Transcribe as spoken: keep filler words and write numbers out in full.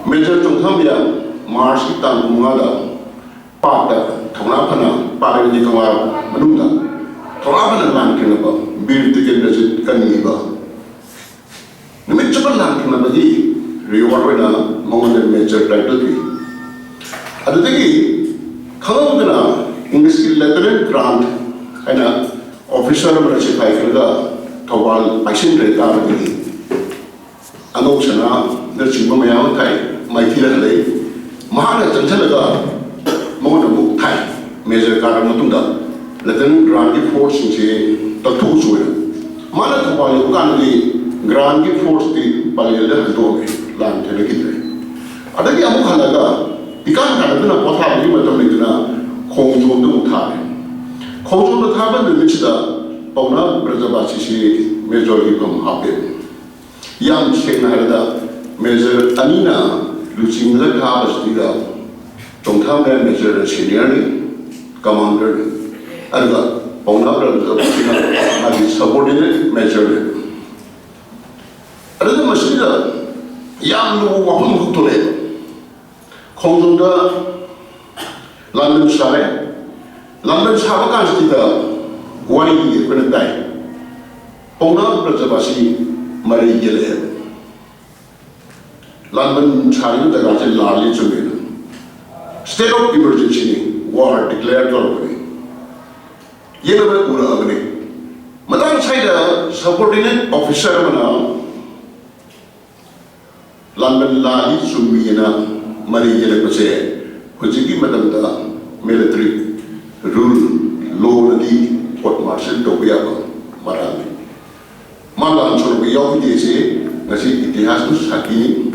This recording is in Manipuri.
ꯃꯦꯖꯔ ꯆꯣꯡꯊꯥꯝꯕꯤꯌꯥ ꯃꯥꯔꯆꯀꯤ ꯇꯥꯡ ꯀꯨꯟꯃꯉꯥꯗ ꯄꯥꯛꯇ ꯊꯧꯅꯥ ꯐꯅ, ꯄꯥꯛ ꯍꯥꯏꯕꯗꯤ ꯀꯪꯂꯥ ꯃꯅꯨꯡꯗ ꯊꯧꯅꯥ ꯐꯅ ꯂꯥꯟ ꯊꯦꯡꯅꯕ ꯕꯤꯔ ꯇꯤꯀꯦꯟꯗ꯭ꯔꯖꯤꯠ ꯀꯟꯈꯤꯕ, ꯅꯨꯃꯤꯠ ꯆꯨꯞꯄ ꯂꯥꯟ ꯊꯦꯡꯅꯕꯒꯤ ꯔꯤꯋꯥꯔꯗ ꯑꯣꯏꯅ ꯃꯉꯣꯟꯗ ꯃꯦꯖꯔ ꯇꯥꯏꯇꯜ ꯄꯤ꯫ ꯑꯗꯨꯗꯒꯤ ꯈꯪꯍꯧꯗꯅ ꯏꯪꯂꯤꯁꯀꯤ ꯂꯦꯐꯇꯤꯅꯦꯟ ꯒ꯭ꯔꯥꯟꯠ ꯍꯥꯏꯅ ꯑꯣꯐꯤꯁꯔ ꯑꯃꯅ ꯆꯤꯈꯥꯏꯈ꯭ꯔꯒ ꯊꯧꯕꯥꯜ ꯄꯥꯏꯁꯤꯟꯈ꯭ꯔꯦ ꯇꯥꯕꯗꯒꯤ ꯑꯉꯧ ꯁꯅꯥꯅꯆꯤꯡꯕ ꯃꯌꯥꯝ ꯑꯃ ꯊꯥꯏ, ꯃꯥꯏꯊꯤꯔ ꯍꯜꯂꯛꯏ꯫ ꯃꯍꯥꯛꯅ ꯆꯪꯁꯤꯜꯂꯒ ꯃꯉꯣꯟꯗ ꯑꯃꯨꯛ ꯊꯥꯏ꯫ ꯃꯦꯖꯔ ꯀꯥꯔꯕ ꯃꯇꯨꯡꯗ ꯂꯦꯐꯇꯤꯅꯦꯟ ꯒ꯭ꯔꯥꯟꯒꯤ ꯐꯣꯔꯁꯁꯤꯡꯁꯦ ꯀꯛꯊꯣꯛꯎꯁꯨ ꯍꯥꯏꯅ ꯃꯥꯅ ꯊꯧꯕꯥꯜ ꯌꯧꯕ ꯀꯥꯟꯗꯗꯤ ꯒ꯭ꯔꯥꯟꯒꯤ ꯐꯣꯔꯁꯇꯤ ꯄꯂꯦꯜꯗ ꯍꯟꯗꯣꯛꯑꯝꯃꯦ, ꯂꯥꯟ ꯊꯦꯡꯅꯈꯤꯗ꯭ꯔꯦ꯫ ꯑꯗꯒꯤ ꯑꯃꯨꯛ ꯍꯜꯂꯒ ꯏꯀꯥꯟ ꯀꯥꯟꯅꯗꯅ ꯄꯣꯊꯥꯕꯒꯤ ꯃꯇꯝ ꯂꯩꯇꯅ ꯈꯣꯡꯖꯣꯝꯗ ꯑꯃꯨꯛ ꯊꯥꯔꯦ꯫ ꯈꯣꯡꯖꯣꯝꯗ ꯊꯥꯕ ꯅꯨꯃꯤꯠꯁꯤꯗ ꯄꯥꯎꯅꯥ ꯕ꯭ꯔꯖꯕꯥꯁꯤꯁꯤ ꯃꯦꯖꯔꯒꯤ ꯐꯝ ꯍꯥꯞꯄꯦ꯫ ꯌꯥꯝ ꯁꯦꯡꯅ ꯍꯥꯏꯔꯕꯗ ꯃꯦꯖꯔ ꯑꯅꯤꯅ ꯂꯨꯆꯤꯡꯂꯒ ꯊꯥꯕꯁꯤꯗ ꯆꯣꯡꯊꯥꯝꯕ ꯃꯦꯖꯔꯅ ꯁꯦꯅꯤꯌꯔꯅꯤ, ꯀꯃꯥꯟꯗꯔꯅꯤ, ꯑꯗꯨꯒ ꯄꯥꯎꯅꯥ ꯕ꯭ꯔꯖꯕꯥꯁꯤꯅ ꯃꯥꯒꯤ ꯁꯕꯑꯣꯔꯗꯤꯅꯦꯠ ꯃꯦꯖꯔꯅꯤ꯫ ꯑꯗꯨꯅ ꯃꯁꯤꯗ ꯌꯥꯝ ꯂꯨꯕ ꯋꯥꯐꯝ ꯑꯃꯈꯛ ꯊꯣꯛꯂꯛꯑꯦꯕ꯫ ꯈꯣꯡꯖꯣꯝꯗ ꯂꯥꯟꯕꯟ ꯁꯥꯔꯦ꯫ ꯂꯥꯟꯕꯟ ꯁꯥꯕ ꯀꯥꯟꯁꯤꯗ ꯋꯥꯔꯤꯗꯤ ꯑꯩꯈꯣꯏꯅ ꯇꯥꯏ, ꯄꯥꯎꯅꯥ ꯕ꯭ꯔꯖꯕꯥꯁꯤ ꯃꯔꯩ ꯌꯦꯜꯂꯛꯑꯦꯕ꯫ ꯂꯥꯟꯕꯟ ꯁꯥꯔꯤꯕ ꯖꯒꯥꯁꯦ ꯂꯥꯜꯂꯤ ꯆꯨꯝꯃꯦꯅ state of emergencyꯅꯤ, ꯋꯥꯔ ꯗꯤꯀ꯭ꯂꯦꯌꯔ ꯇꯧꯔꯛꯄꯅꯤ, ꯌꯦꯡꯅꯕ ꯎꯔꯛꯑꯕꯅꯤ꯫ ꯃꯇꯥꯡ ꯁ꯭ꯋꯥꯏꯗ ꯁꯕꯑꯣꯔꯗꯤꯅꯦꯠ ꯑꯣꯐꯤꯁꯔ ꯑꯃꯅ ꯂꯥꯟꯕꯟ ꯂꯥꯜꯂꯤ ꯆꯨꯝꯃꯤꯅ ꯃꯔꯩ ꯌꯦꯜꯂꯛꯄꯁꯦ ꯍꯧꯖꯤꯛꯀꯤ ꯃꯇꯝꯗ ꯃꯤꯂꯤꯇꯔꯤ ꯔꯨꯜ, ꯂꯣꯅꯗꯤ ꯀꯣꯔꯠ ꯃꯥꯔꯁꯦꯜ ꯇꯧꯕ ꯌꯥꯕ ꯃꯔꯥꯜꯅꯤ꯫ ꯃꯥ ꯂꯥꯟ ꯁꯣꯛꯂꯛꯄ ꯌꯥꯎꯈꯤꯗꯦꯁꯦ ꯉꯁꯤ ꯏꯇꯤꯍꯥꯁꯅ ꯁꯥꯈꯤꯅꯤ꯫